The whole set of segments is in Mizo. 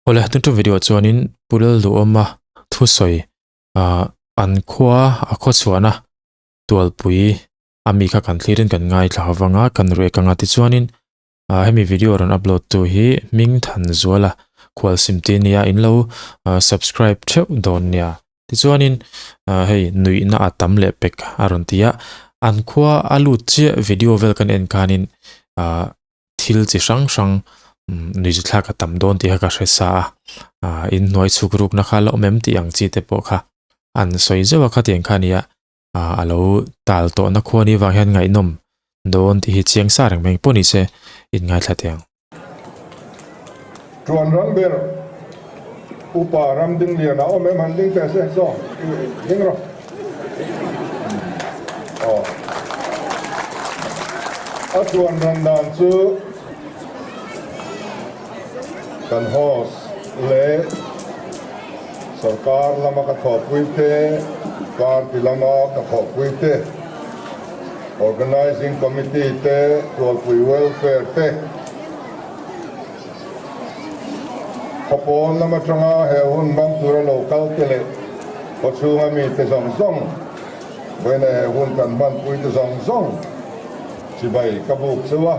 Awle, tun tum video chuanin Pu Lalduhawma thusawi ah an khua a khawchhuahna tualpui a mi kha kan thlirin kan ngaithla avanga kan rek anga tichuanin ah hemi video rawn upload tu hi hming than zuala khual sim tih ania in lo subscribe theuh dawn nia tichuanin ah hei nuihna a tam leh pek a rawn ti a an khua a lut chiah video vel kan en khanin ah thil chi hrang hrang nuih thlak a tam dawn tih kha ka hre sa a ah inhnuai chhuk rukna kha la awm em tih ang chi te pawh kha an sawi zeuh a khatiang kha ania ah a lo tal tawhna khua ni vang hian ngaihnawm dawn tih hi chiang sa reng mai pawh ni se inngaithla teh ang. Tuan ram ber upa ram ding lian a awm em han ding teh se saw ding rawh aw a tuan ran dan chu kan host leh Sorkar lama ka thawhpui te, party lama ka thawhpui te, Organising Committee te, Tualpui Welfare te, khawpawn lam atanga he hun hmang tura lo kal te leh khawchhunga mite zawng zawng, vawiina he hun kan hmanpui te zawng zawng chibai ka buk cheu a.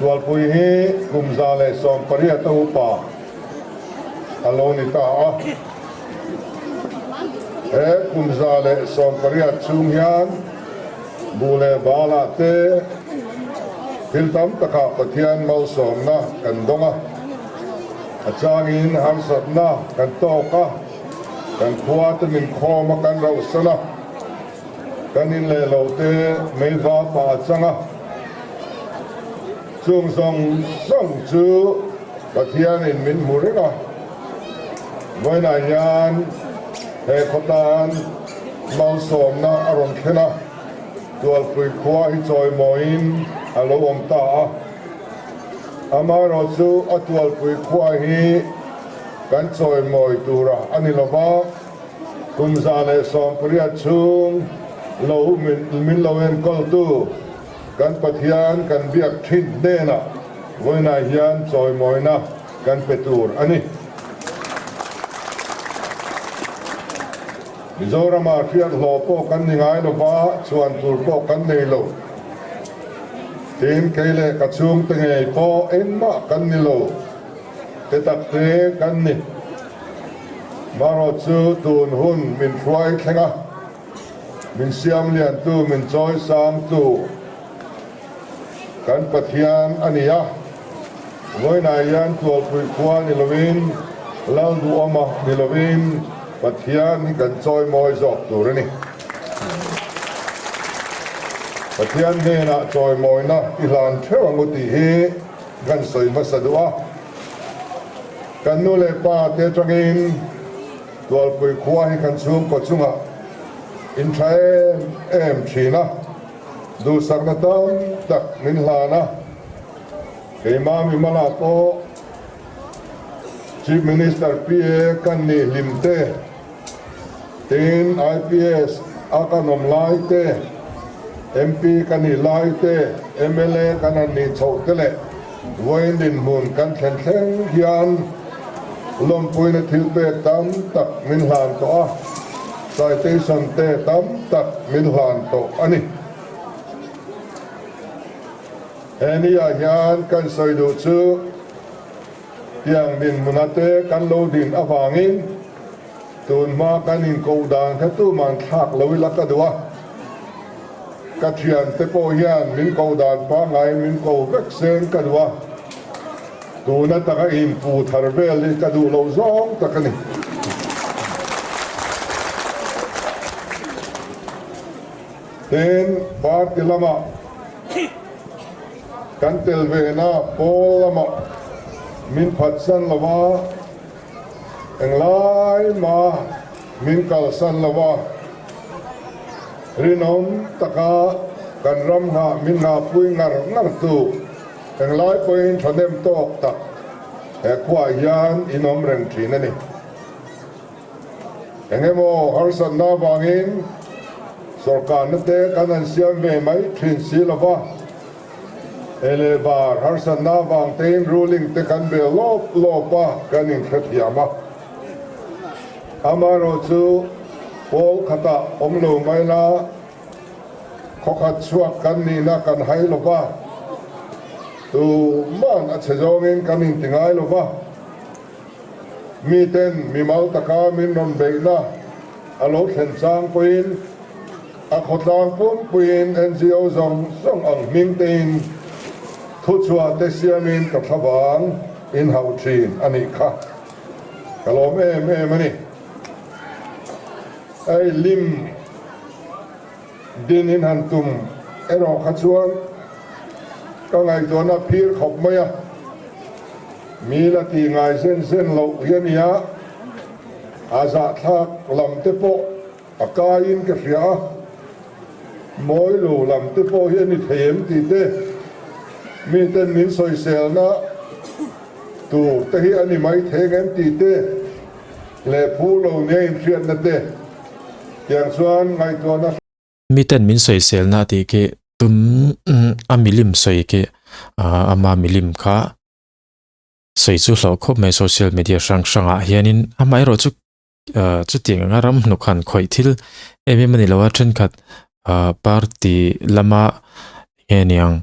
Tualpui hi kum 118 a upa a lo ni ta a. He kum 118 chhung hian buh leh balah te thil tam takah Pathian malsawmna kan dawng a, a changin harsatna kan tawk a, kan khua te min khawm a kan rauhsan a. Kan in leh lo te mei va pah a chang a, chung zawng zawng chu Pathianin min hmu reng a, vawiinah hian he khaw tan malsawmna a rawn thlen a, Tualpui khua hi chawimawiin a lo awm ta a, amaherawhchu a Tualpui khua hi kan chawimawi tura a ni lova. Kum 118 chhung lo min lo enkawltu kan Pathian kan biak thin hnenah vawiinah hian chawimawina kan pe tur a ni. Mizoramah hriat hlawh pawh kan ni ngai lova, chhuan tur pawh kan nei lo. Tin, kei leh ka chhungte ngei pawh engmah kan ni lo. Te tak te kan ni. Marawh chu tun hun min hruai thleng a, min siam liantu, min chawi sangtu kan Pathian a ni a. Vawiinah hian Tualpui khua ni lovin, Lalduhawma ni lovin Pathian hi kan chawi mawi zawk tur a ni. Pathian hnenah chawimawina i hlan theuh ang u tih hi Kan sawi hmasa duh a, kan nu leh pa te atangin Tualpui khua hi kan chhungkaw chungah in tha em em thin a, duhsakna tam tak min hlan a, keimah mimala pawh Chief Minister PA kan nih hlim te, Tin, IPS a kan awm lai te, MP ka nih lai te, mla kan han nih chhoh te leh vawiin dinhmun kan thlen thleng hian lawmpuina thil pek tam tak min hlan tawh a, citation te tam tak min hlan tawh a ni. He niah hian kan sawi duh chu tiang dinhmuna te kan lo din avangin, Tun hma kan inkoh dan kha tuman thlak lo ila ka duh a, ka thiante pawh hian min koh dan pangngai min ko vek seng ka duh a, tuna taka inpu thar vel hi ka duh loh zawng tak a ni. Tin, party lamah kan tel vena pawl lamah min phatsan lova, Englai mah min kalsan lo a, rinawm taka kan ram nghah min nghahpui ngar ngar tu englai pawhin thahnem tawk tak he khuaah hian in awm reng thin a ni. Eng emaw harsatna avangin sawrkarna te kan han siam ve mai thin si lo va. Ei leh bar harsatna avang tein ruling te kan bel lawp lawp a, kan inhrethiam a. Amaherawhchu pawl khatah awm lo mai la, khawkhat chhuak kan nihna kan hai lo va, tuman a chhe zawngin kan inti ngai lo va. Miten mimal taka min rawn beihna a lo thlen chang pawhin a khawtlang pumpuiin NGO zawng zawng ang hming tein thuchhuah te siamin ka thlavang in hauh thin a nih kha. Ka lawm em em a ni. Hei lim din in han tum erawh kha chuan ka ngaihtuahna phir khawp mai a, mi la tih ngai zen zen loh hi a nia, a zahthlak lam te pawh a kaiin ka hria a, mawi lo lam te pawh hi a ni thei em tih te miten min sawiselna tur te hi a ni mai thei ang em tih te leh phu lo nia inhriatna te tiang chuan ngaihtuahna Miten min sawiselna tih khi tum a milim sawi khi ama milim kha sawi chu hlauh khawp mai social media hrang hrangah hianin amaherawh chu chutiang anga ram hnuk han khawih thil em em a ni lo a thenkhat party lama enge niang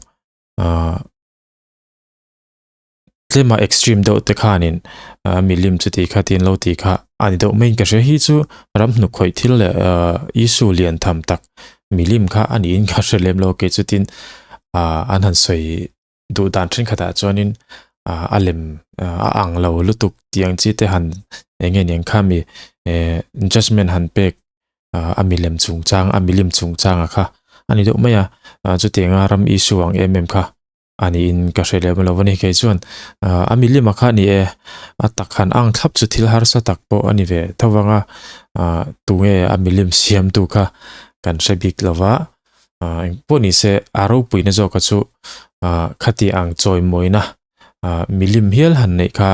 tlema extreme deuh te khanin milim chuti kha tin lo ti kha a ni deuh mai in ka hria hi chu ram hnuk khawih thil leh issue lian tham tak milim kha a niin ka hre lem lo kei chutin an han sawi duh dan thenkhatah chuanin a lem a ang lo lutuk tiang chi te han eng nge niang kha mi judgement han pek a milem chungchang a milim chungchanga kha a ni deuh mai a chutianga ram issue ang em em kha a niin ka hre lem lo a ni kei chuan a milima kha a ni e a tak han ang thlap chu thil harsa tak pawh a ni ve tho vang a tunge a milim siamtu kha kan hre bik lo va engpawh ni se a ropuina zawka chu khati ang chawimawina milim hial han neih kha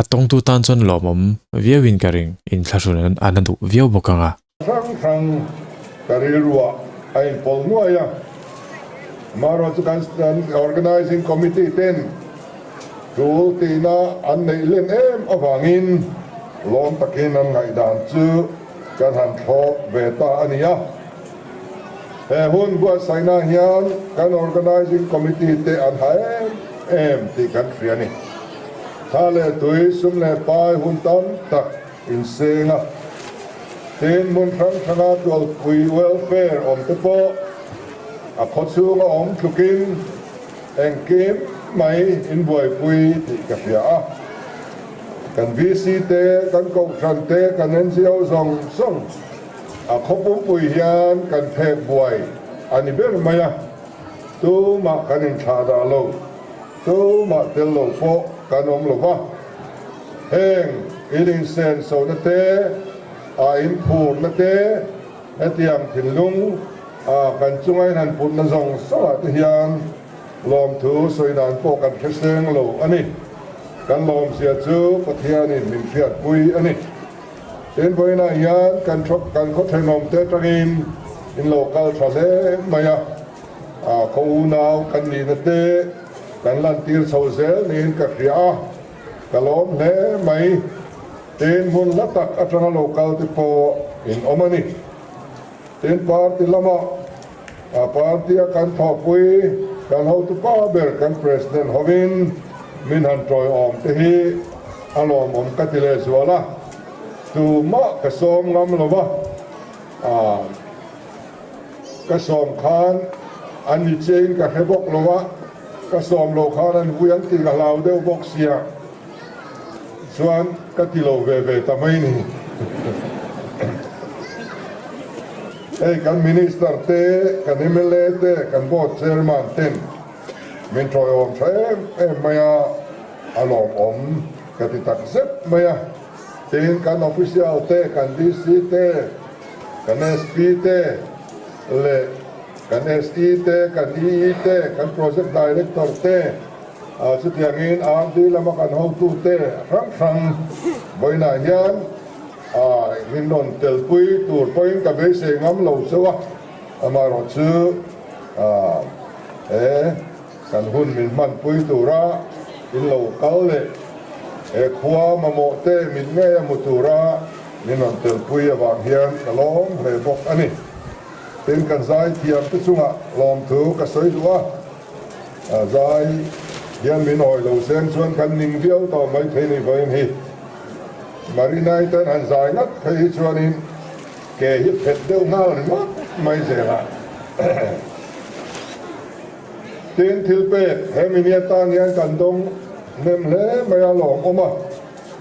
a tawngtu tan chuan lawmawm viauin ka ring inthlahrun an a duh viau bawk ang a. Hrang hrang ka rilruah a inpawlh nuai a, amaherawh chu kan Organising Committee ten tul tihna an neih len em avangin lawm takin an ngaihdan chu kan han thlawp ve ta a ni a. He hun buatsaihna hian kan Organising Committee te an ha em em tih kan hria a ni. Thla leh tui, sum leh pai hun tam tak inseng a, tin hmun hrang hranga tualpui welfare awm te pawh a khawchhunga awm tlukin engkim mai inbuaipui tih ka hria a. Kan VC te, kan Kohhran te, kan NGO zawng zawng a khaw pumpui hian kan phek buai a ni ber mai a, tumah kan inthlah dah lo, tumah tel lo pawh kan awm lo va. Heng in insenso-na te, a inphurna te, hetiang thinlung a kan chunga in han putna zawng zawngah te hian lawmthu sawi dan pawh kan hre seng lo a ni. Kan lawmzia chu Pathianin min hriatpui a ni. Tin, vawiinah hian kan kan khaw thenawmte atangin in lo kal tha hle mai a, khaw unau kan nihna te kan lantir chho zel niin ka hria a. Ka lawm hle mai. Tin, hmun hla tak atanga lo kal te pawh in awm a ni. Tin, party lama a party a kan thawhpui kan hotupa ber kan President hovin min han tawiawm te hi a lawmawm ka ti lehzual a. Tumah ka sawm ngam lo va, ka sawm khan an ni chiahin ka hre bawk lo a. Ka sawm loh khan an vui an tih ka hlau deuh bawk sia chuan ka ti lo ve ve ta mai ni. Hei kan Minister te, kan mla te, kan Board Chairman ten min tawiawm tha em em mai a, a lawmawm ka ti tak zet mai a. Tin, kan Official te, kan DC te, kan SP te leh Kan SE te, kan EE te, kan Project Director te, chutiangin RD lama kan hotute hrang hrang vawiinah hian min rawn telpui tur pawhin ka beisei ngam lo chauh a, amaherawhchu he. Kan hun min hmanpui tura in lo kal leh he khua mamawh te mit ngei a hmu tura min rawn telpui avang hian ka lawm hle bawk a ni. Tin, kan zai thiam te chungah lawmthu ka sawi duh a, zai hian min awi lo seng chuan kan ning viau tawh mai thei ni vawiin hi. Marinai ten han zai ngat phei hi chuanin ke hi phet deuh nghal ringawt mai zel a. Tin, thil pek he mini atan hian kan dawng hnem hle mai a lawmawm a,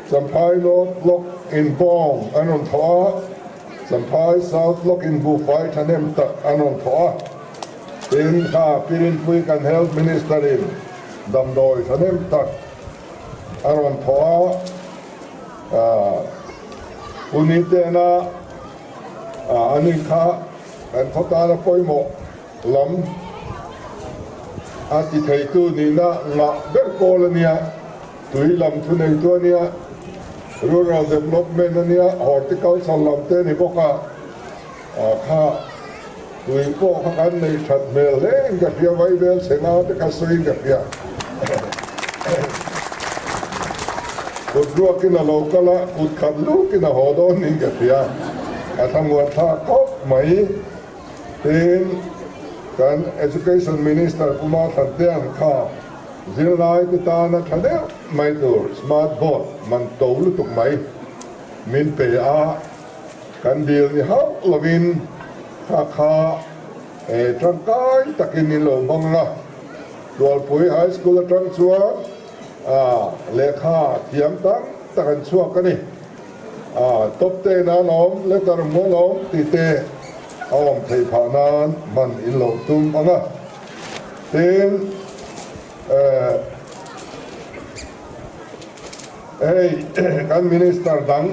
Champhai North Block in bawng an rawn thawh a, Champhai South Block in buhfai thahnem tak an rawn thawh a, tin, kha Pirinpui kan Health Minister in damdawi thahnem tak a rawn thawh a, Pu Nitena ani kha kan khaw tana pawimawh lam a ti theitu nihna ngah ber pawl a nia, tui lam thuneitu a nia, rural development a nia, horticulture lam te a ni bawk a, kha tui pawh kha kan neih that hmel hle in ka hria, Vaibel chhe nga te kha sawiin ka hria. Kut ruakin a lo kal a, kut khat lukin a haw dawn niin ka hria, a thlamuan thlak khawp mai. Tin, kan Education Minister Pu Mathantea'n kha zirlaite tana tha deuh mai tur smart board man to lutuk mai min pe a, kan dil ni hauh lovin kha kha tangkai takin in lo hmang a. Tualpui High School atang chuan lehkha thiam tam tak an chhuak a ni. A top te nan awm, letter mual awm tih te a awm theih phah nan hman in lo tum ang a. Tin, hei kan Minister dang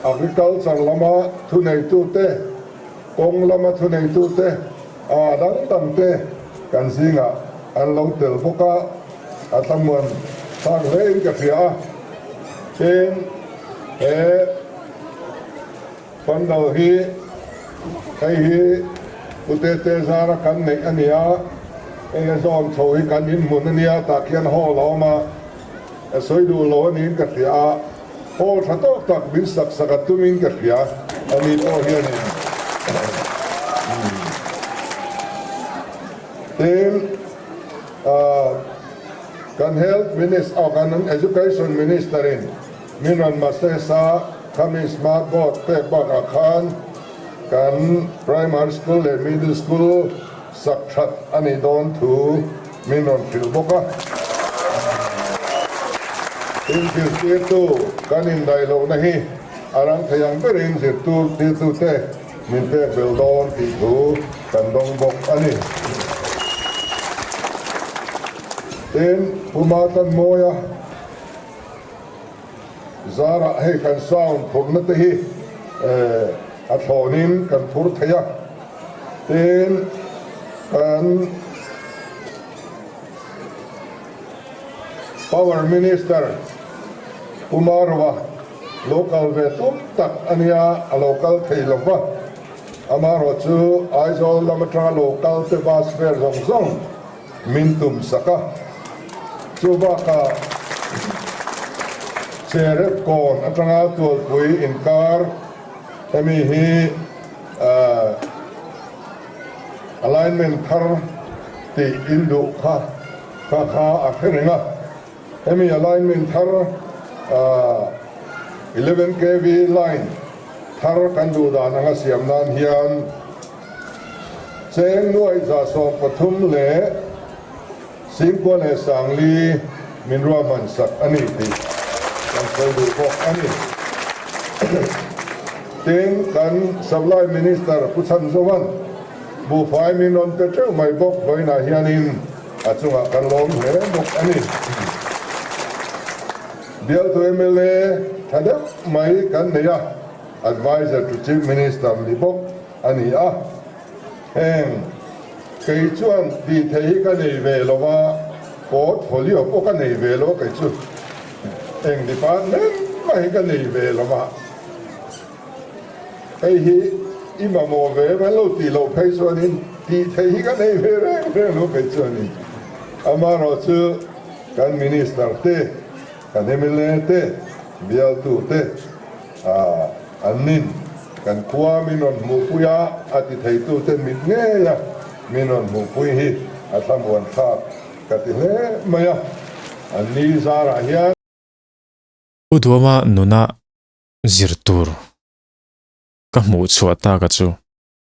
Agriculture lama thuneitute, kawng lama thuneitute, a dang dang te kan zingah an lo tel bawk a, a thlamuan thlak hle in ka hria a. Tin, he pandal hi hei hi Pu Tete zara kan neih a ni a, hei a zawn chho hi kan inhmun a nia, tah khian hall a awm a, a sawi duh lo a niin ka hria a, hall tha tawk tak min sak sak a tumin ka hria a ni pawh hianin. Tin, ahh. Kan Health Minister aw kan Education Minister in min rawn message a, khami smart board pek bakah khan kan Primary School leh Middle School sak that a nih dawn thu min rawn hrilh bawk a. Tin zirtirtu kan indaih lohna hi a rang thei ang berin zirtur tirtute min pek bel dawn tih thu kan dawng bawk a ni. Tin, Pu Matlanmawia zarah hei kan sound phurhna te hi a thlawnin kan phur thei a, tin kan Power Minister Pu Marova Lo kal ve tum tak a nia, a lo kal thei lo va. Amaherawh chu Aizawl lam atanga lo kal te bus fare zawng zawng min tum sak a. Chu bakah Cherep kawn atanga Tualpui inkar hemi hi alignment thar tih in duh kha kha kha a hre reng a. Hemi alignment thar 11 kv line thar kan duh dan anga siam nan hian cheng nuaih 130 leh singkua leh sangli min ruahman sak a ni tih kan sawi duh bawk a ni. Tin, kan Supply Minister Pu Chhanzovan buhfai min rawn pe teuh mai bawk vawiinah hianin A chungah kan lawm hle bawk a ni. Bialtu mla tha deuh mai kan nei a, Adviser to Chief Minister ni bawk a ni a. Heng kei chuan tih theih hi ka nei ve lo va, portfolio pawh ka nei ve lo kei chu. Eng department mah hi ka nei ve lo va. Hei hi i mamawh ve em? An lo tih loh phei chuanin tih theih hi ka nei ve reng reng lo phei chuanin. Amaherawhchu kan Minister te, kan mla te, bialtu te an nin kan khua min rawn hmuhpui a, a ti theitu te mit ngei a min rawn hmuhpui hi a thlamuan thlak ka ti hle mai a, an ni zarah hian. Pu Duama nuna zir tur ka hmuh chhuah tak a chu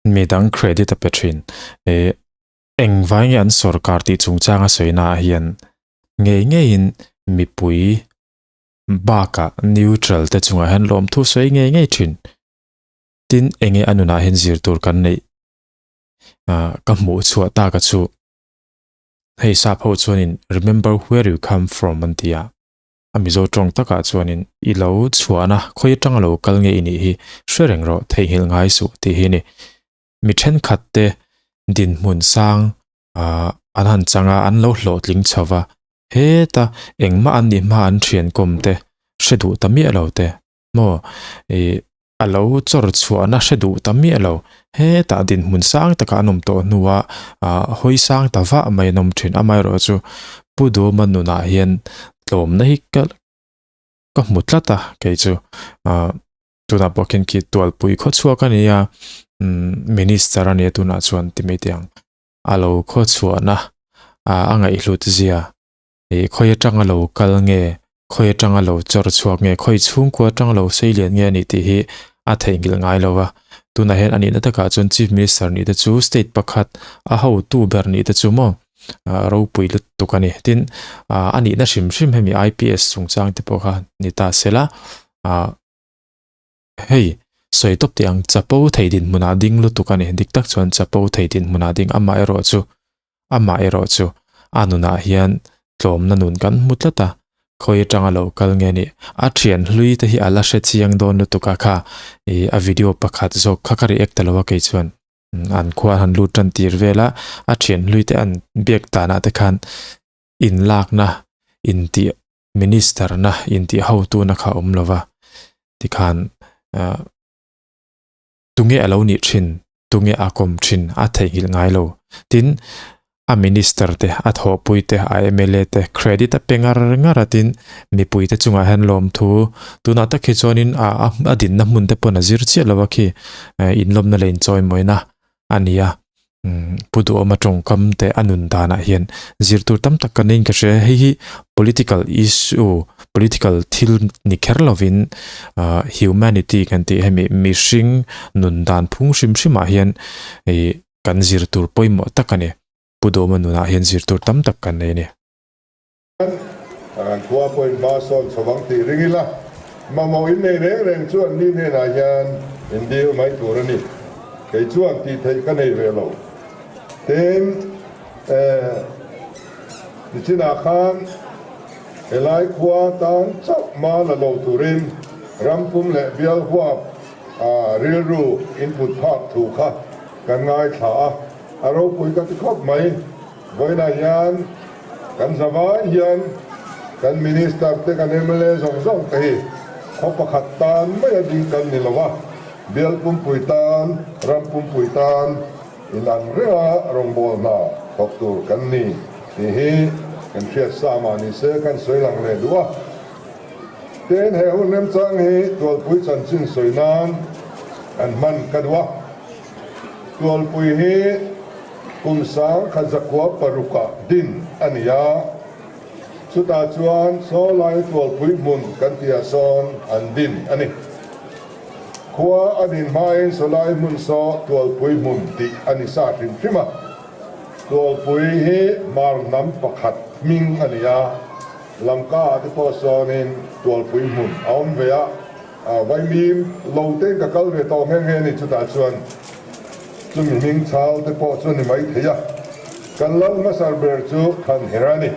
midang credit a pe thin. E engvai nge an sorkar tih chungchang a sawi naah hian ngei ngeiin mipui bakah neutral te chungah hian lawmthu sawi ngei ngei thin. Tin enge a nunah hian zir tur kan neih ka hmuh chhuah tak a chu hei sap ho chuanin remember where you come from an ti a. A Mizo tawng takah chuanin i lo chhuahna khawi atanga lo kal nge i nih hi hre reng rawh theihnghilh ngai suh tih hi a ni. Mi thenkhat te dinhmun sang ah an han chang a, an lo hlawhtling chho va, heta engmah an nih hma an thian kawm te hre duh ta miah lo te maw ih a lo chawr chhuahna hre duh ta miah lo, hetah dinhmun sang takah an awm tawh hnuah ah hawi sang ta vah mai an awm thin. Amaherawhchu Pu Duhawma nunah hian tlawmna hi ka ka hmu tlat a kei chu ah tunah pawh khian khi tualpui khaw chhuak a ni a umm minister a ni a tunah chuan ti mai teh ang a lo khaw chhuahna ah a ngaihhlut zia Ih khawi atanga lo kal nge, khawi atanga lo chawr chhuak nge, khawi chhungkua atanga lo sei lian nge a nih tih hi a theihnghilh ngai lo va. Tunah hian a nihna takah chuan Chief Minister nih te chu state pakhat a hotu ber nih te chu maw ropui lutuk a ni. Tin, a nihna hrim hrim hemi IPS chungchang te pawh kha ni ta se la, hei sawi tawp teh ang chapo thei dinhmunah ding lutuk a ni. Dik tak chuan chapo thei dinhmunah ding amaherawhchu Amaherawhchu, a nunah hian tlawmna nun kan hmu tlat a, khawi atanga lo kal nge nih? A thian hlui te hi a la hre chiang dawn lutuk a kha, ih a video pakhat zawk kha ka react ta lo a kei chuan an khua an han lut tan tir vel a, a thian hlui te an biak danah te khan inlakna intih minister na intih hotuna kha a awm lo va, tikhan ah. Tunge a lo nih thin, tunge a kawm thin a theihnghilh ngai lo. Tin, a minister te, a thawhpui te, a mla te credit a pe ngar ngar a tin, mipui te chungah hian lawmthu tunah tak hi chuanin a a dinna hmun te pawn a zir chiah lo a khi inlawmna leh inchawimawina a ni a. Pu Duhawma tawngkam te a nun danah hian zir tur tam tak kan neiin ka hria. Hei hi political issue, political thil ni kher lovin ah humanity kan tih hemi mihring nun dan phung hrim hrimah hian ih kan zir tur pawimawh tak a ni. Pu Duhawma nunah hian zir tur tam tak kan nei a ni. An khua pawhin hma sawn chho ang tih ring ila, mamawh in nei reng reng chu an ni hnenah hian in dil mai tur a ni. Kei chuan tih theih ka nei ve lo. Tin, eh, nichinah khan helai khua tan chauh hma la lo turin rampum leh bial huap ah rilru input phak thu kha kan ngaithla a, a ropui ka ti khawp mai. Vawiinah hian kan zavai hian kan Minister te kan mla zawng zawng te hi khaw pakhat tan mai a ding kan ni lo a, bial pumpui tan, ram pumpui tan inang renga rawngbâwl hna thawk tur kan ni tih hi kan hriat sa mah ni se kan sawi lang leh duh a. Tin, he hun remchang hi Tualpui chanchin sawi nan kan hman ka duh a. Tualpui hi kum 1906-ah din a ni a, chutah chuan Sawlai Tualpui hmun kan tihah sawn an din a ni. Khua a din hmain Sawlai hmun saw Tualpui hmun tih a ni sa hrim hrim a. Tualpui hi Hmar hnam pakhat hming a ni a, Lamka-ah te pawh sawnin Tualpui hmun a awm ve a. Vaimim lo tein ka kal ve tawh nghe nghe a ni, chutah chuan chumi hming chal te pawh chu a ni mai thei a. Kan lal hmasar ber chu Thanhera a ni.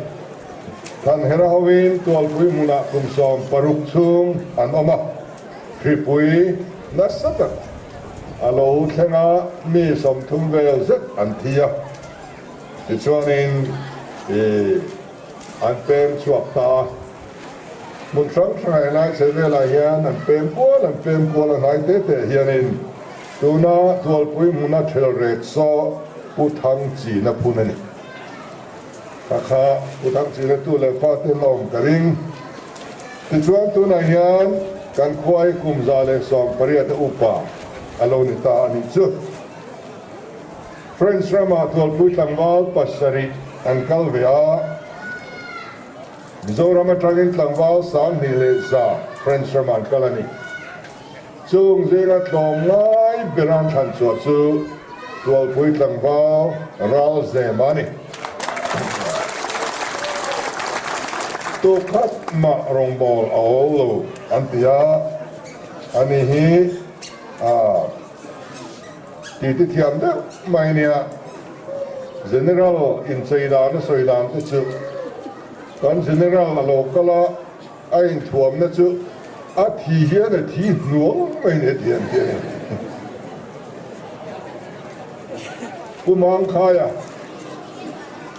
Thanhera hoin Tualpui hmunah kum 16 chhung an awm a, hripui nasa tak a lo thleng a, mi 30 vel zet an thi a. Tichuanin ih an pem chhuak ta a. Hmun hrang hrangah helai chhe velah hian an pem kual an pem kual a hnai te te hianin tuna Tualpui hmuna ṭhel rek saw Pu Thang China phun a ni. Kha kha Pu Thangchina tu leh fate lawm ka ring. Tichuan tunah hian kan khua hi kum 118 a upa a lo ni ta a nih chu. French ramah Tualpui tlangval pasarih an kal ve a, Mizoram atangin tlangval 2100 French ramah an kal a ni. Chung zinga tlawm ngai ber an thlan chhuah chu Tualpui tlangval Ralzema a ni. Tukhat mah rawngbâwl a awl lo an ti a, ani hi a titi thiam deuh mai nia. General inchei dan a sawi dan te chu kan General a lo kal a, A inthuamna chu a thi hian a thi hnuang mai ni ti an ti a ni. Pu Mangkhaia,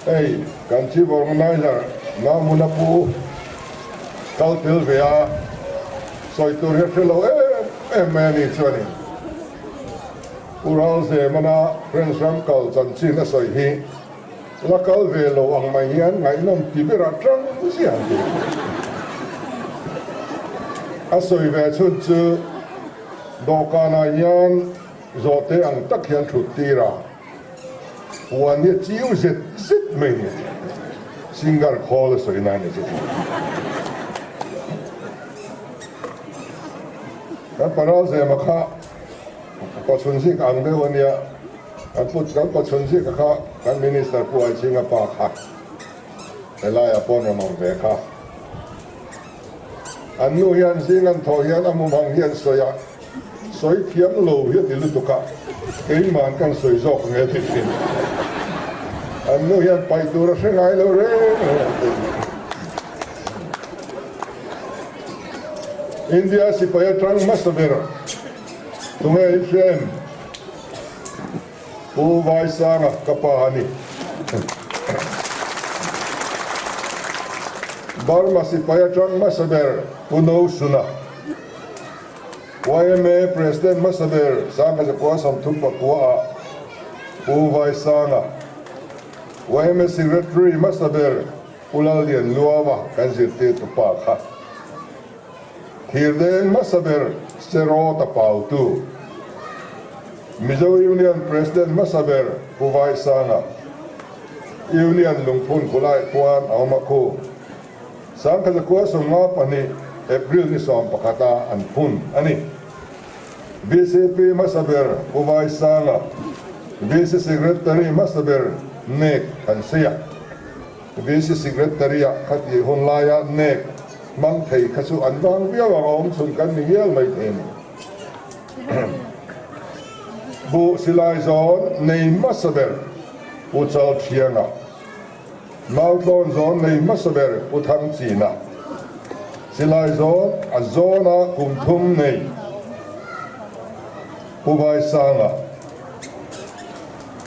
Hei kan Chief Organiser Ngamuna pu kal tel ve a, sawi tur hi a hre lo em em mai a ni chuanin Pu Ralzemana French ram kal chanchin a sawi hi La kal ve lo ang mai hian ngaihnawm ti berah tang ziah an ti. A sawi ve chhun chu dawhkanah hian zawhte ang tak hian thut tir a, puan hi a chiu zet zet mai ni. Singer khawl a sawi na a ni chu. Kan paral zema kha pachhun zik ang deuh a nia. Kan put kan pachhun zika kha kan Minister Pu Aichhinga pa kha helaiah pawh rawn awm ve kha. An nu hian zing an thawh hian a mumang hi an sawi a, sawi thiam lo hi a ti lutuk a, keimah kan sawi zawk ang e ti thin. An nu hian paih tur a hre ngai lo reng reng an ti. India sipai atang hmasa ber tunge i hria em? Pu Vaisanga ka pa a ni. Burma sipai atang hmasa ber Pu No Suna, YMA President hmasa ber Sangha Zakua Samthum Pakua ah Pu Vaisanga, YMA Secretary hmasa ber Pu Lallian Luava kan zirtirtu pa kha. Thirdeng hmasa ber Serawta Pautu, Mizo Union President hmasa ber Pu Vaisanga, Union Lungphun Khulai khuan a awm a khu. Sangkhaza 52 April ni 11 a an phun a ni. VCP hmasa ber Pu Vaisanga, VC Secretary hmasa ber Nek Thanseia, VC Secretary ah khatih hun laia Nek Hmang thei kha chu an vang viau ang a awm chhun kan ni ngial mai thei a ni. Buh silai zawn nei hmasa ber Pu Chal Thianga, Mautlawn zawn nei hmasa ber Pu Thang China, silai zawn a zawna kum thum nei Pu Vaisanga,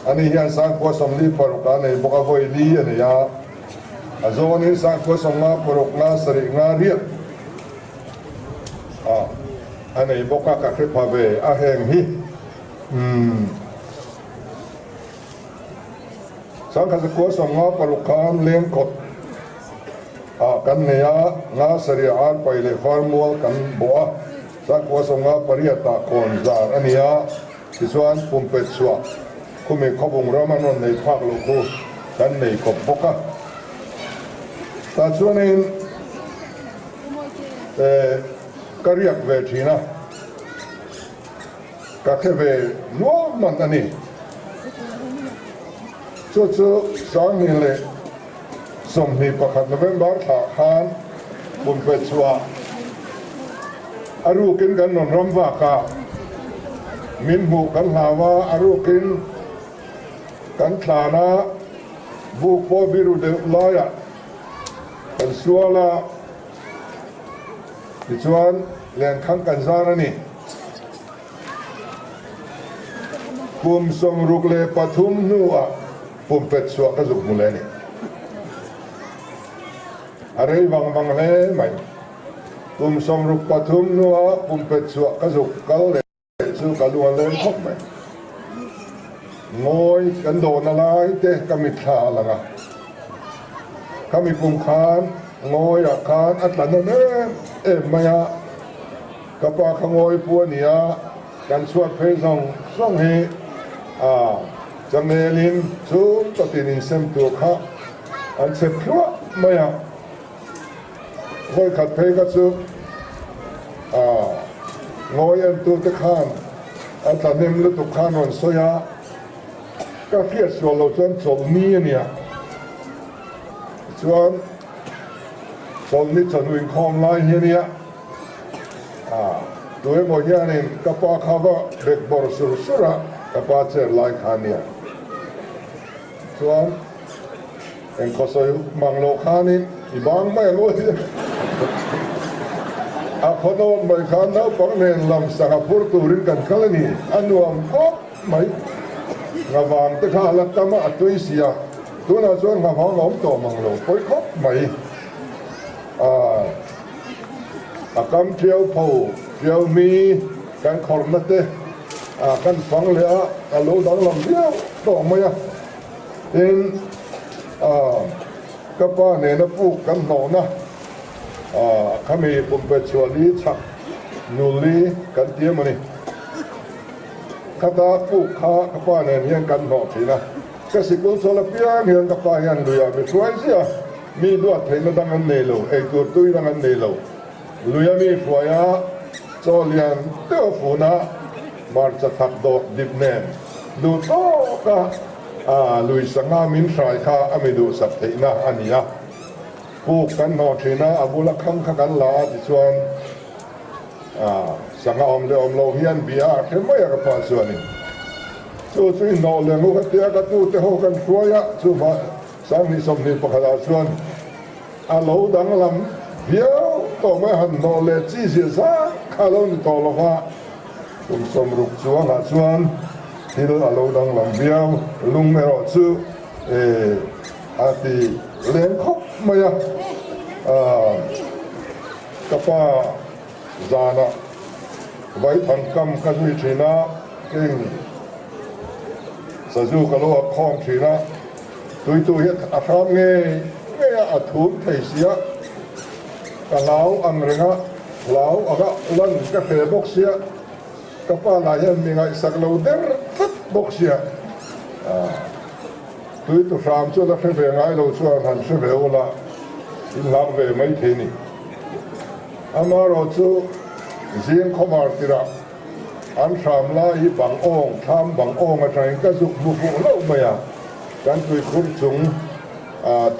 ani hian Sangkhua 46 a nei bawk a, vawi li a nei a. A zawnin Sangkhua 50 paruk nga sarih nga riat a a nei bawk a, ka hre pha ve a heng hi. Umm. Sangkhazakhua 56 khan lengkawt ah kan nei a, nga sarih ar pai leh farmual kan bawh a, Sangkhua 58 ah kawn zar a ni a. Tichuan, pumpet chhuah khumi khawbung ram an rawn nei phak loh khu kan nei kawp bawk a. Tah chuanin ka riak ve thin a, ka hre ve nual hman a ni. Chu chu 2021 November thlah khan pumpet chhuah A rukin kan rawn ram vak a, min hmuh kan hlau a, a rukin kan thlan a, buk pawh biru deuh laiah kan sual a, tichuan lenkhang kan zar a ni. Kum 63 hnuah pumpet chhuah ka zuk hmu leh a ni. A rei vang vang hle mai. Kum 63 hnua pumpet chhuah ka zuk kal leh chu ka lu a leng khawp mai. Ngawi kan dawhna lai te ka mitthla a lang a. Khami kum khan ngawiah khan a tla nawn em em mai a, ka pa kha ngawi pu a ni a, kan chhuat phei zawng zawng hi a changelin chhung tawtin insem tur kha an chep thluah mai a. Vawikhat phei kha chu a ngawi entute khan a tla hnem lutuk khan rawn sawi a, ka hriat sual lo chuan chawlhni a nia. Tichuan chawlhni chawhnu inkhawm lai hi a nia, a tu emaw hianin ka pa kha va bek bawrh sur sur a, ka pa chair lai kha a nia. Chuan eng khawsawi mang loh khanin i bang mai ang u a khawnawn mai khan naupang nen lam sangha phur turin kan kal a ni. A nuam khawp mai. Nghavang te kha a la tam a, a tui si a. Tunah chuan nghavang a awm tawh mang lo pawi khawp mai. A kam ṭiau pho ṭiau mi kan khawrhna te a kan fang leh a, a lo danglam viau tawh mai a. Tin, ka pa nena puk kan hnawhna khami pumpe chhuahli chhak nulli kan ti emaw ni. Khata puk kha ka pa nen hian kan hnawh thin a. Ka sikul chawl apiang hian ka pa hian luiah mi hruai ziah a, mi duat theihna dang an nei lo, eitur tui dang an nei lo. Luia mi hruai a, chaw lian deuh a fun a, hmarcha thak dawt dip nen duh tawk a, lui sangha min hrai kha a mi duhsak theihna a ni a. Puk kan hnawh thin a, a bula khang kha kan la a tichuan sangha awm leh awm lo hian bia a hre mai a ka pa chuanin chu chu i hnawh leh ngu ka tia ka tute ho kan hruai a, chuvah Sanghnih 21 ah chuan a lo danglam viau tawh mai, han hnawh leh chi zia zat kha a lo ni tawh lo va, kum 60 chuangah chuan thil a lo danglam viau, lung erawh chu a ti leng khawp mai a, ka pa zanah vaithang kam ka zui thin a, king sazu ka lo ak khawm thin a. Tuitu hi a hram ngei ngei a, a thum thei sia, ka hlau ang reng a, hlau anga lan ka hre bawk sia, ka pa lah hian mi ngaihsak lo der tlat bawk sia, tuitu hram chu la hre ve ngai lo chuan han hre ve ula in hlau ve mai thei ni. Amaherawhchu zing khawvar tirah An hram lai hi bang awng, thlam bang awng atangin ka zuk hmu fuh hlauh mai a, kan tuikhur chung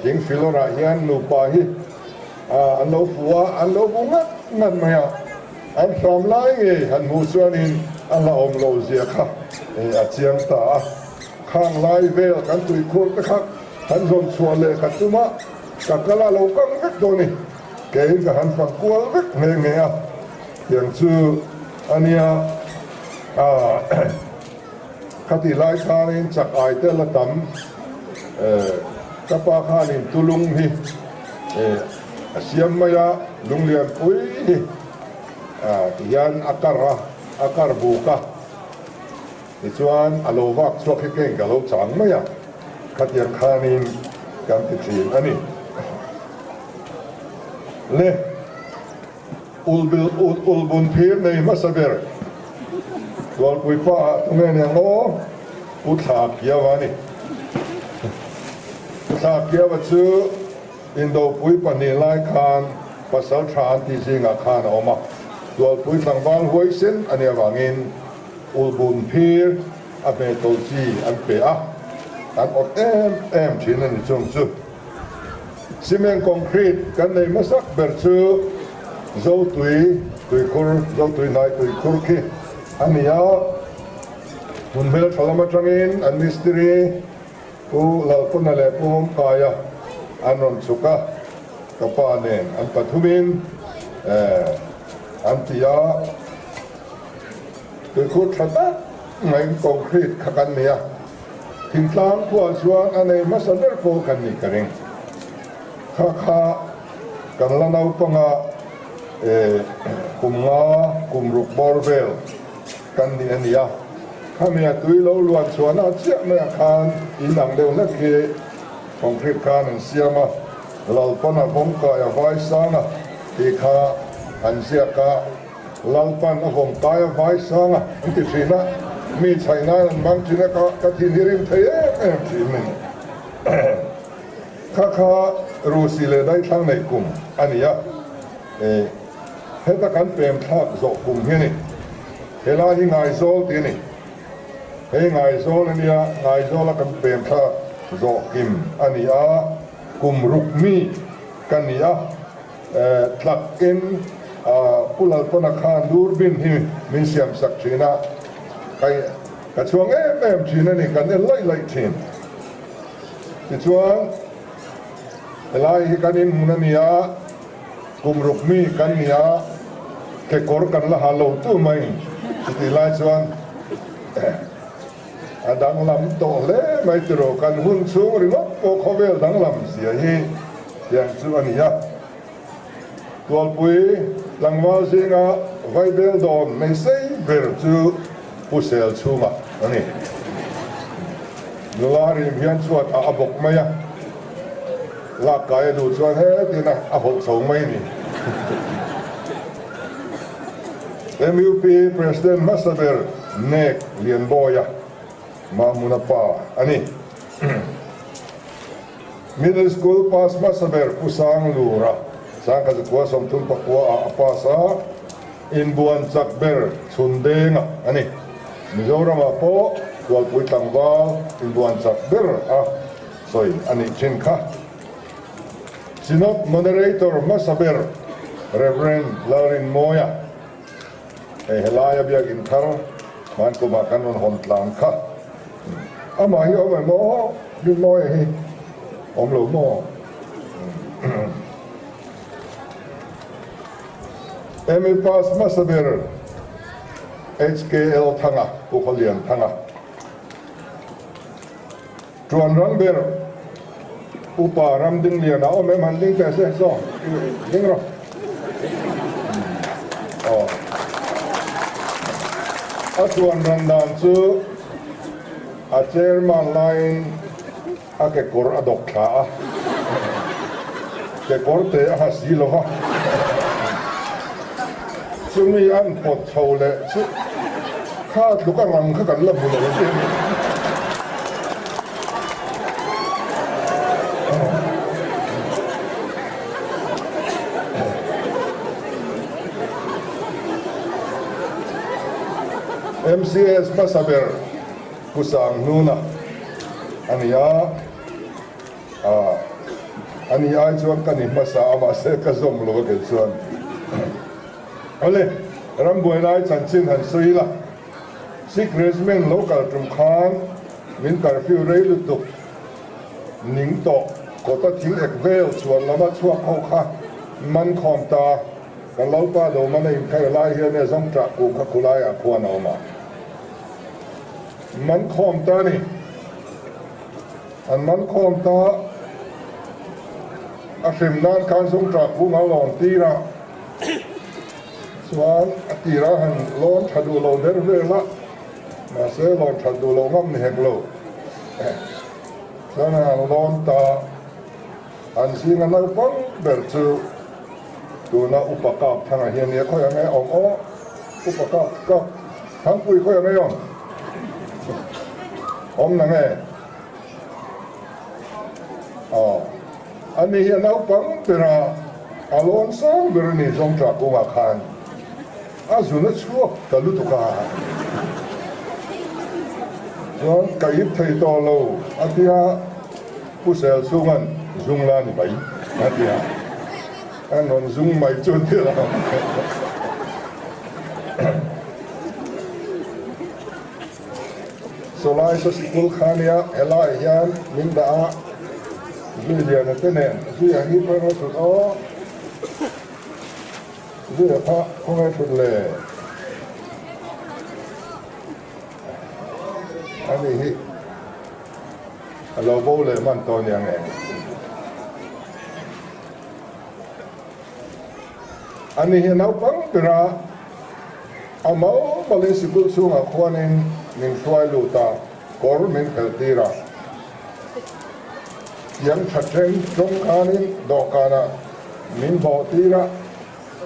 thing filawrah hian nupa hi an lo fu a, an lo bu ngat ngat mai a, an hram lai ngei han hmuh chuanin a hlauhawm loh zia kha a chiang ta a, khang lai vel kan tuikhur te kha han zawn chhuah leh ka tum a, ka kal a lo kang vek dawn a ni, keiin ka han fang kual vek nghe nghe a. Tiang chu a nia, khatih lai khanin chak ai te la tam, ka pa khanin tulung hi a siam mai a, lunglian pui hi tihian a kar a, a kar buk a, tichuan a lo vak chhuak hi keng ka lo chang mai a, khatiang khanin kan ti thin a ni. Le. Ulbun phir nei hmasa ber Tualpui pa ah tu nge nia ngaw? Pu Thla Kiau a ni. Pu Thla Kiau chu Indopui pahnih lai khan pasal tha an tih zingah khan a awm a. Tualpui tlangval huaisen a nih avangin Ulbun phir a hmetawlh chi an pe a, an awt em em thin a ni chung chu. Cement concrete kan nei hmasak ber chu Zotui tuikhur, Zotui hnai tuikhur khi a ni a. Hmun hmeltha lam atangin an mistiri Pu Lalpuna leh Pu Hawmkaia an rawn chhuk a, ka pa nen an pathumin an ti a. Tuikhur tha tak mai concrete kha kan nei a. Thingtlang khuah chuan a nei hmasa ber pawh kan nih ka ring. Kha kha kan la naupanga kum nga kum ruk bawr vel kan nih a ni a. Khami a tui lo luan chhuahna chiah maiah khan in ang deuh hlek hi concrete khan an siam a. Lalpan a vawmkai a vai sang a tih kha an ziak a, Lalpan a vawmkai a vai sang a an ti thin a, mi chhaih nan an hmang thin a, ka ka thin hi rim thei em em thin a ni. Kha kha Rusi leh Daithlang neih kum a ni a, heta kan pem thlak zawh kum hi a ni. Helai hi Ngaizawl tih a ni. Hei Ngaizawl a nia, Ngaizawla kan pem thlak zawh kim a ni a, kum ruk mi ka ni a, tlakin Pu Lalpana khan durbin hi min siam sak thin a, ka chhuang em em thin a ni, kan en laih laih thin. Tichuan, helai hi kan inhmun a ni a, kum ruk mi kan ni a, kekawr kan la ha lo tu mai chutih lai chuan a danglam tawh hle mai tiraw, kan hun chhung ringawt pawh khawvel danglam zia hi tiang chu a ni a. Tualpui tlangval zinga vaibel dawn nei sei ber chu Pu Sel chhunga a ni. Nula rim hian chhuat a a bawk mai a, lak kai a duh chuan hetin a a hawlh chho mai ni. MUP President hmasa ber Nek Lianbawia Mahmuna pa a ni. Middle School pass hmasa ber Pu Sang Lura, Sangkazakua 34 ah a pass a, inbuan chak ber chhun denga a ni. Mizoramah pawh Tualpui tlangval inbuan chak ber a sawi a nih thin kha. Synod Moderator hmasa ber Rev. Lalrinmawia, hei helaia biakin thar hmankumah kan rawn hawn tlang kha. Amah hi awm em aw? Rinmawia hi awm lo maw? MA pass hmasa ber HKL Thanga, Pu Khawlian Thanga. Tuan rang ber Upa Ramdingliana awm em han ding teh se saw ding rawh. Aw. A tuan ran dan chu a chairman laiin a kekawr a dawk thla a, kekawr te a ha si lo va, chumi an pawt chho leh chu kha tluk a rang kha kan la hmu lo a ni. MCS hmasa ber Pu Sanghnuna a ni a, ah a ni ai chuan ka ni hmasa a mahse ka zawm lo a kei chuan. Awle, rambuai lai chanchin han sawi ila, Sikh Regiment lo kal tum khan min curfew rei lutuk ning tawh kawta thing ek vel chhuan lama chhuak ho kha man khawm ta, kan Lalpa Domana inkhai lai hian e zawngṭah kuh kha khulaiah khuan a awm a. Man khawm ta a ni. An man khawm ta a hrim nan khan zungṭah kung a lawn tir a, chuan a tirah han lawn ṭha duh lo der vel a, mahse lawn ṭhat duh lo ngam ni hek lo. Chuan an lawn ta, an zinga naupang ber chu tuna upa kap thangah hian nia khawi ang e awm aw, upa kap kap. Thangpui khawi ang ei awm? Awm na nge? Aw, ani hi a naupang ber a, a lawn sang ber a ni Zawngṭah kungah khan a zun a chhuak ta lutuk a. Chuan ka ip thei tawh lo a ti a, Pu Sel chhunga'n zung la ni mai a ti a. An rawn zung mai chu ni lo. Sawlai saw sikul kha nia helaiah hian min dah a, Zui Liana te nen Zuia hi khawi nge thut aw? Zuia kha khaw nge thut le? Ani hi a lo bo leh hman tawh nia nge? Ani hi naupang bera a mau malin sikul chhungah khuanin min hruai lut a, kawr min phelh tir a. Tiang tha ṭeng ṭawng khanin dawhkanah min bawh tir a,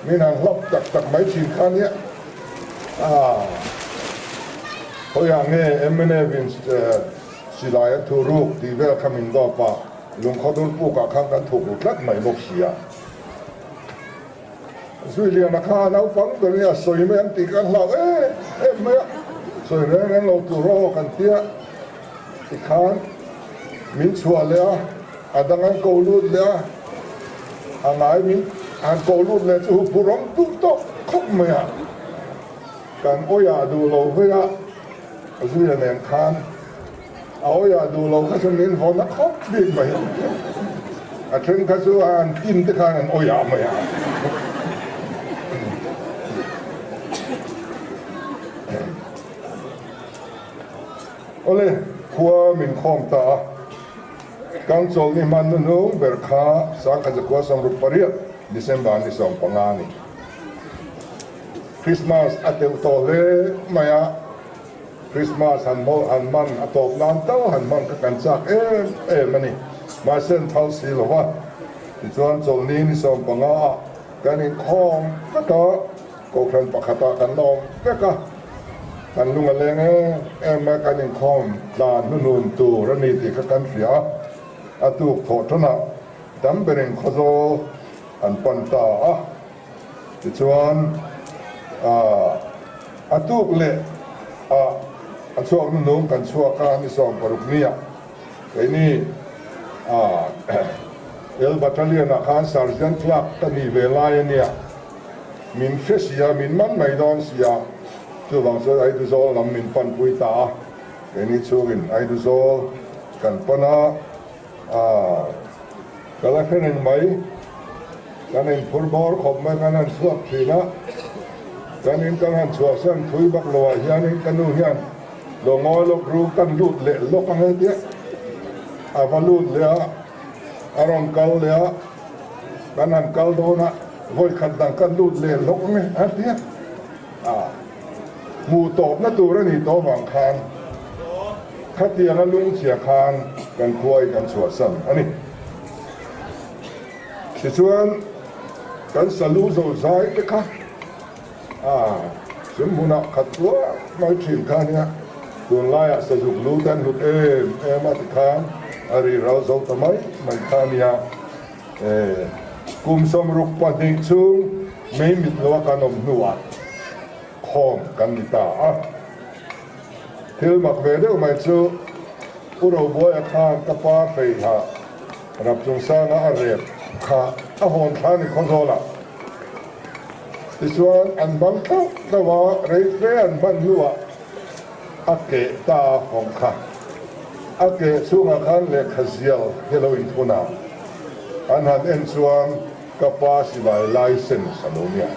min han hlawp tak tak mai ṭhin kha nia. Aaa. Khawiah nge mnf in silai an thu ruk tih vel kha min dawp a, lungkhaw dur pukah khan kan thuk ru tlat mai bawk si a. Zuiliana kha a naupang ber nia sawi mai ang tih kan hlau em em mai a, sawi reng reng lo tur aw kan tia tikhan min chhuah leh a, a dang an ko lut leh a, a ngai min han ko lut leh chu huphur awm duh tawh khawp mai a, kan awiah duh lo vei a, Zuia nen khan a awiah duh lo kha chu min vawn a khawp bik mai. A then kha chu an tin te khan an awiah mai a. Awle, khua min khawm ta a, kan chawlhni hman hnuhnung ber kha Sangkhat Zakua 68, December ni 15 a ni. Christmas a teuh tawh hle mai a, Christmas han hmawlh han hman a tawp nan tal han hman kha kan chak em em a ni. Mahse an phal si lo va, tichuan chawlhni ni 15 ah kan inkhawm vek a, kohhran pakhatah kan la awm vek a, kan lung a leng em em mai, kan inkhawm tlan hnuhnun tur a ni tih kha kan hria a, a tuk thawh tanah tam berin khawzawl an pan ta a. Tichuan, a tuk leh ah a chhuak nunung kan chhuak a, ni 16 nia keini El Battalion ah khan Sergeant Clerk ka ni ve lai a nia, min hre si a, min man mai dawn si a, chuvang chuan Aiduzawl lam min panpui ta a, keini chhungin Aiduzawl kan pan a. Ka la hre reng mai. Kan inphur bawr khawp mai kan han chhuak thin a, kan in kan han chhuahsan thui bak lo ah hianin ka nu hian lo ngawi lawk ru kan lut leh lawk ang e tia a va lut leh a, a rawn kal leh a, kan han kal dawn a, vawi khat dang kan lut leh lawk ang e a tia a hmuh tawpna tur a nih tawh vang khan khatianga lungchhia khan kan khua hi kan chhuahsan a ni. Tichuan kan salu zo zai te kha a chum hunah khat tuar mai thin kha nia, tunlaiah sazuk lu te an hlut em em a tikhan a ri ral zo ta mai mai kha nia. Kum 62 chhung mei mit loa kan awm hnuah khawm kan ni ta a. Thil mak ve deuh mai chu Pu Robuaia khan ka pa hreiha Rapchungsanga a rep kha a hawn thla ni Khawzawlah. Tichuan an bang tlauh tlauh a, rei fe an hman hnuah a keh ta a hawng kha. A keh chhungah khan lehkha zial hi a lo inthun a, an han en chuan ka pa silai license a lo nia.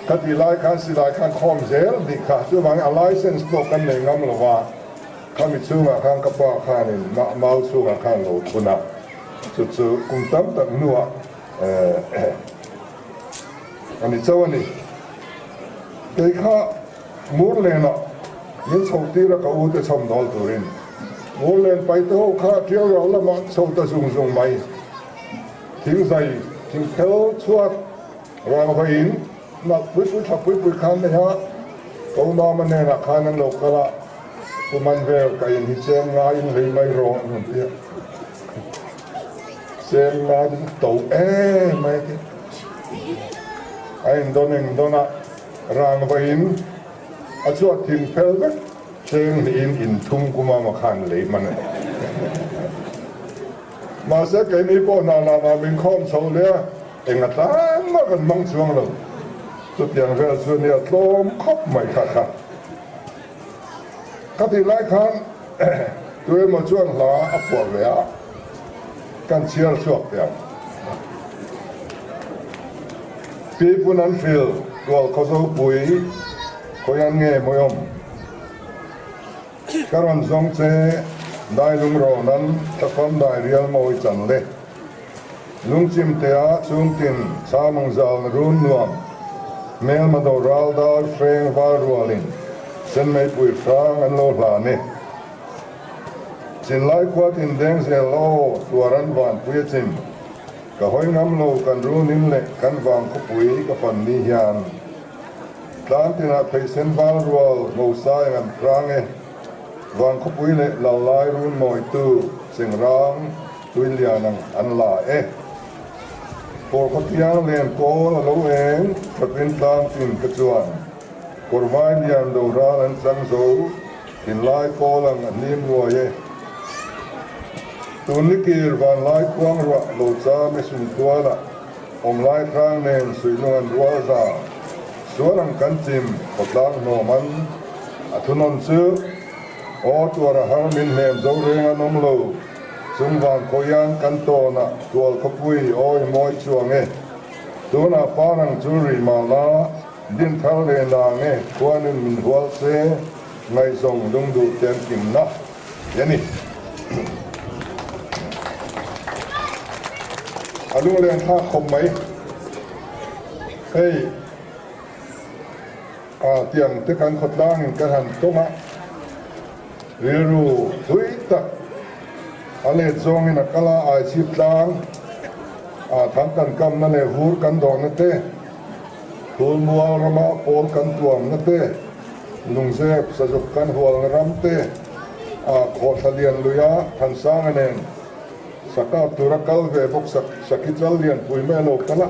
Ka tih lai khan silai khan khawm zel dik kha, chuvangin a license pawh kan nei ngam lo va, khami chhungah khan ka pa khanin mau chhungah khan lo thun a, chu chu kum tam tak hnuah a ni chauh a ni. Kei kha Murlenah min chhoh tir a ka u te chhawm dawl turin Murlen paite ho kha tiau rau lamah an chho ta zung zung mai. Thingzai thingphel chhuat rangvaiin nalh pui pui tha pui pui khan nei a, ka u mama hnenah khan an lo kal a, Pu Manvel ka in hi cheng nga in lei mai rawh an rawn ti a, cheng nga chu to em mai a ti. A in dawn eng dawn a, rangvaiin a chhuat thingphel vek cheng hnihin in thum Pu Mama khan lei hman a ni. Mahse keini pawh hna lana min khawm chho leh a, Eng a tlang mah kan hmang chuang lo. Chutiang vel chu nia tlawm khawp mai kha kha. Ka tih lai khan tu emaw chuan hla a phuah ve a, kan chhiar chhuak teh ang. Pi Pun an hril tual khaw zopui khawian nge mawiawm? Ka rawn zawng che dai lung rawn an thlafam dai rial mawi chan le. Lungchimtea chhungtin Chamang zal run nuam hmelma do ral dar hreng val rualin Senmeipui hrang an lo hlan e. Chinlai khua tin deng zel aw tuaran vanpui a chim. Ka hawi ngam lo kan runin leh kan vang khawpui ka fan ni hian. Tlang tinah pheisen val rual Mosa eng an hrang e. Vang khawpui leh Lallai run mawitu Chengrang Tuilian ang an la e. Kawr khawthiang len kawl a lo eng thatin tlang tin ka chuan. Kawr vai lian do ral an chang zo thinlai kawl ang a hnim ruai e. Tun nikir vanlai khuang ruah lo cham e sumtualah awmlai hrang nen suihlung an rual za. Sual ang kan chim khawtlang hnawm an a thunawn chu aw tuar a har min hnem zo reng an awm lo. Chung van khawian kan tawnah tual khawpui awi mawi chuang e. Tunah parang chu ri mahla din thar leh nang e khuanin min hual se ngaihzawng lungduh ten kimna ti a ni. A lunglen thlak khawp mai. Hei a tiang te kan khawtlangin kan han tawng a. Rilru thui tak a let zawngin a kal a, Aichhip tlang ah thang kan kamna leh vur kan dawhna te, Thulmual rama pawl kan tuamna te, Lungzep sazuk kan hualna ram te ah Khawhthla lian luia Thansanga nen sakap tura kal ve bawk sak Sakhi chal lianpui mai a lo kal a,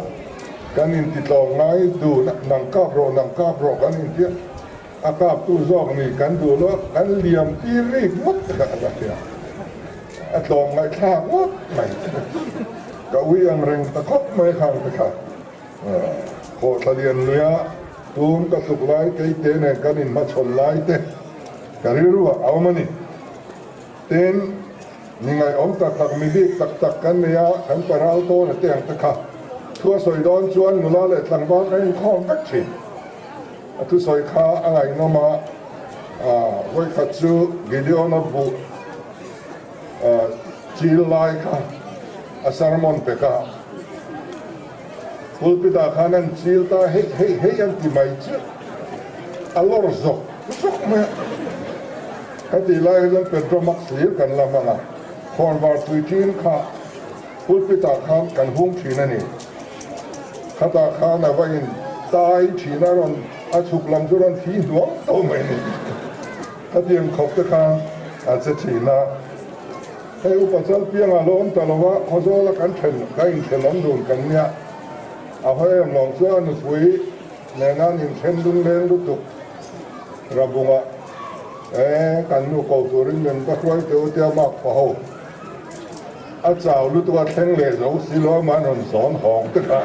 kan intitlawm ngai dun a, nang kap rawh, nang kap rawh kan intia. A kaptu zawk nih kan duh lo, kan liam tir rik ngawt kha a la hria. A tlawm ngaihthlak ngawt mai. Ka ui ang reng ta khawp mai khang te kha. Khawhthla lian luia tum ka tluk lai keite nen kan inhmachhawn lai te ka rilru ah a awm a ni. Tin, mi ngaihawm tak tak, mi bik tak tak kan nei a, kan paral tawn a te ang te kha. Thu a sawi dawn chuan nula leh tlangval kan inkhawm vek thin. A thusawi kha a ngaihnawm a, vawikhat chu Gideon-a buh chil lai kha a sermon pek a, pulpit-ah khan an chil ta hei hei hei an ti mai chu a lawr zawk zawk mai a. Khatih lai hi chuan Petromax hlir kan la hmang a, khawnvar tui ṭin kha pulpit-ah khan kan hung ṭhin a ni. Khatah khan a va in tai thin a rawn a chhuk lam chu rawn thi hnuang to mai ni. Khatiang khawp te khan a che thin a. Hei upa Chalpianga lo awm ta lo a, Khawzawla kan then ka inthenawm dun kan nia. A hawi em lawng chuan nupui nena an inthen lungleng lutuk Rabunga e kan nu ko turin min va hruai teh u tia mak pha ho. A chau lutuk a thleng leh zo si lo a man rawn zawn hawng te kha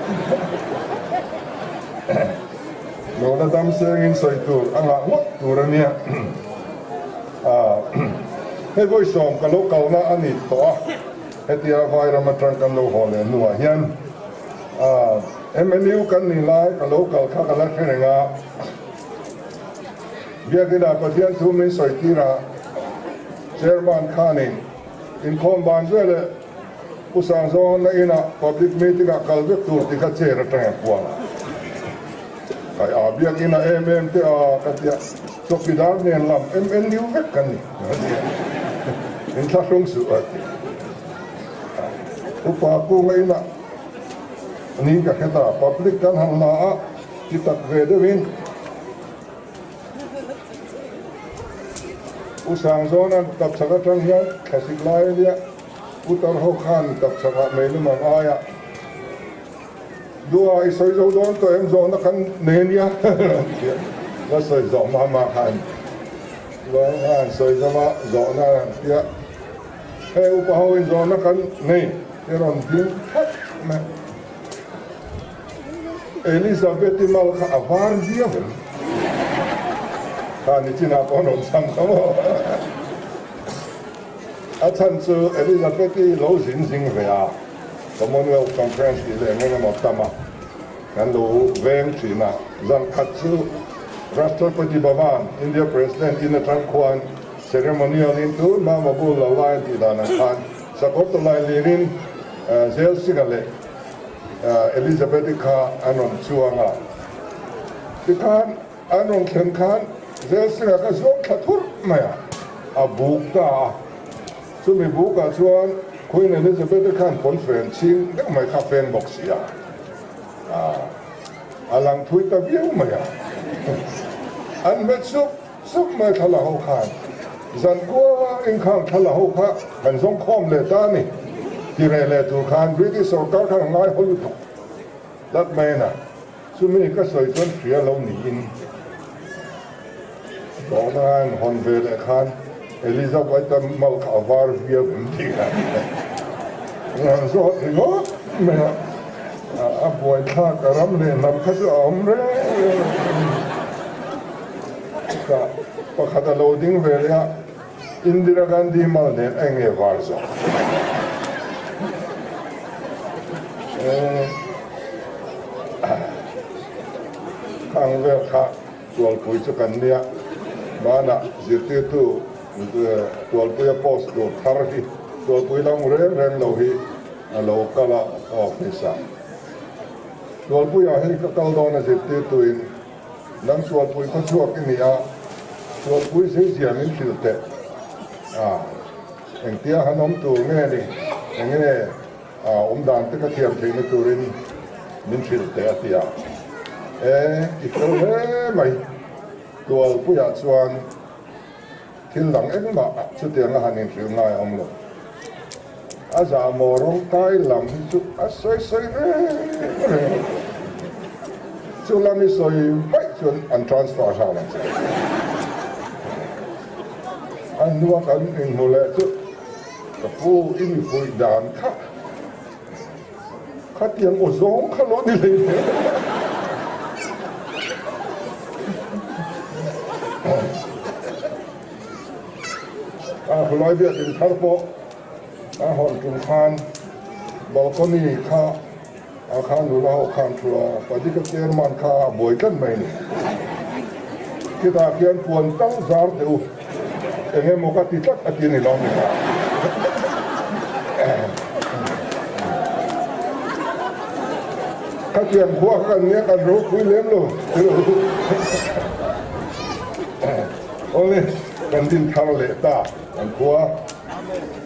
Nuna dam sengin sawi tur a ngah ngawt tur a nia. Hei vawi sawm ka lo kalna a ni tawh a, hetia Vairam atang kan lo haw leh hnuah hian MNU kan nih lai ka lo kal kha ka la hre reng a, Biakinah Pathian thu min sawi tirah Chairman khanin Inkhawm ban zui leh Pu Sangzawnna inah public meeting ah kal vek tur ti kha chair atang a puang a. Kai a biakin a em em te a ka tia chawkidar nen lam MLU vek kan ni a ti a. Inthlahrung suh a ti a. Upa Kunga inah ni ka hre ta public kan han la a ti tak ve deuhin. U Sangzawna'n tapchhak atang hian thlasik lai a nia, Pu Tarho khan tapchhakah meilum ang aia duha i sawi zo dawn tawh em zawhna kan nei a nia la sawi zawh mah mah khan chuan a han sawi zawm a zawhna a han tia hei upa ho in zawhna kan nei i rawn ding thlap mai. Elizabeth-i mal kha a var viau em? Kha nichinah pawh an rawn chhang kha maw? A chhan chu Elizabeth-i lo zin zing ve a, Commonwealth Conference tih leh eng emaw tam a kan lo veng thin a. Zan khat chu Rashtrapati Bhavan, India President in atang khuan ceremonial in tun hma mabul lo lai an tih danah khan sakawr tawlai lirin Zel Singh-a leh Elizabeth-i kha an rawn chuang a, tikhan an rawn thlen khan Zelsinga kha zuang thla thurh mai a, a buk ta a. Chumi bukah chuan Queen Elizabeth-i khan pawnfen chhing deuh mai kha a feng bawk si a, a lang thui ta viau mai a. An hmet sup sup mai thla la ho khan zankua inkhang thla la ho kha kan zawng khawm leh ta a ni. Ti reh leh tur khan British sorkar khan a ngai haw lutuk tlat mai a na. Chumi ka sawi chuan hria lo niin Dawhna hawn ve leh khan Elizabeth-a mal kha a var viau em tih kha an zawt ringawt mai a, a buaithlak a ram leh hnam kha chu a awm reng reng a. Pakhat a lo ding ve leh a, Indira Gandhi mal nen a enge var zawk? Khang vel kha Tualpui chu kan nia, hmanah zirtirtu Tualpuia post tur thar hi Tualpui lam reng reng lo hi a lo kal a ka office ah. Tualpuiah hei ka kal dawn a zirtirtuin Nang Tualpui khawchhuak i ni a, Tualpui zeizia min hrilh teh a, engtia han awm tur nge ni, enge A awm dan te ka thiam theihna turin min hrilh teh a ti a. E, i fel hle mai. Tualpuiah chuan thil dang engmah chutianga han inhrilh ngai a awm lo. A zahmaw rawng kai lam hi chu a sawi sawi reng reng lo. Chu lam i sawi vaih chuan an transfer hlan ang che. A hnua kan inhmu leh chu. Ka pu i mi fuih dan kha khatiang aw zawng kha lo ni hlei hle. A khulai biakin thar pawh a hawn tum khan balcony kha a kha nula ho khan thu a, Padika chairman kha a buai tlat mai a ni. Khitah khian puan tal zar teh u, eng emaw ka ti tlat a ti a ni lo ni kha. Khatiang khua kha kan nia kan ropui lem lo. Awle, kan din thar leh ta kan khua,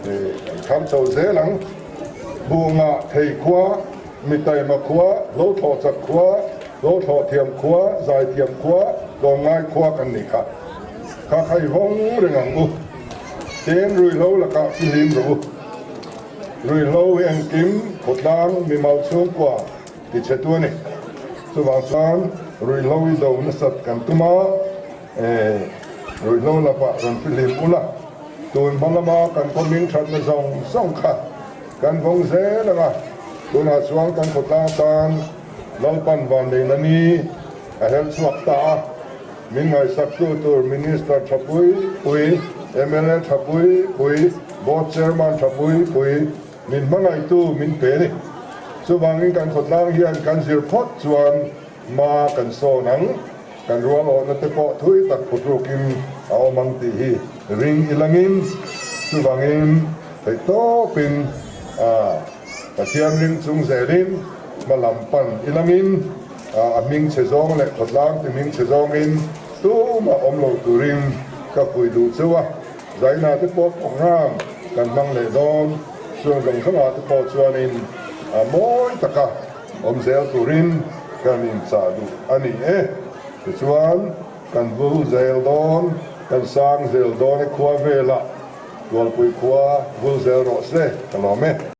kan thar chho zel ang. Bunga thei khua, Mitaima khua, Hlothlawh chak khua, Hlothlawh thiam khua, Zaithiam khua, Tlawmngai khua kan nih kha. Kha khai vawng reng ang u. Ten ruihhlo lakah fihlim rawh u. Ruihhlo hi engkim, khawtlang, mimal chhungkua ti chhe tu a ni. Chuvang chuan ruihhlo hi do nasat kan tum a, ruihhlo lakah rawn fihlim ula. Tun hma lama kan khaw hming thatna zawng zawng kha kan vawng zel ang a, tunah chuan kan khawtlang tan Lalpan vanneihna ni a her chhuak ta a, min ngaihsaktu tur Minister tha pui pui, mla tha pui pui, Board Chairman tha pui pui min hmangaihtu min pe a ni. Chuvangin kan khawtlang hian kan zir phawt chuan hma kan sawn ang. Kan rual awhna te pawh thui tak phutrukin a awm ang tih hi ring ilangin chuvangin theihtawpin a Pathian ring chung zelin hma lam pan ilangin a hming chhe zawng leh khawtlang ti hming chhe zawngin tumah awm lo turin ka fuih duh cheu a, zaina te pawh program kan hmang leh dawn chuan zawng zawngah te pawh chuanin a mawi taka Awm zel turin kan inchah duh a ni e. Tichuan, kan vul zel dawn, kan sang zel dawn e khua velah Tualpui khua vul zel rawh se ka lawm e.